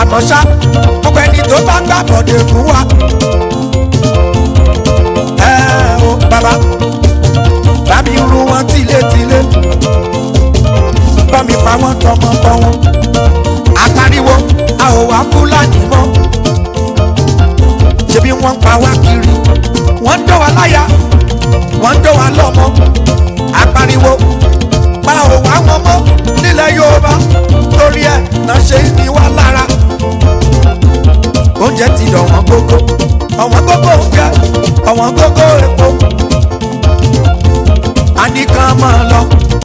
Àmọ́ ṣá, gbogbo ẹni tó bá gbàbọ̀dé fún wa, ẹ o bàbá, bá mi run wọn tilétilé, bá mi pa wọn tọmọtọmọ. Àpariwo a ò wá Fúlàní mọ́. Ṣebí wọ́n ń pa wá kiri, wọ́n ń dọ́ wa láyà, wọ́n ń dọ́ wa lọ́mọ. Àpariwo pa ò wá wọn mọ́ nílẹ̀ Yorùbá, torí ẹ̀ náà ṣe ní wá lára. Oúnjẹ ti dọ̀wọ́n gógó, ọ̀wọ́n gógó oúnjẹ, ọ̀wọ́n gógó epo. A ní kán máa lọ.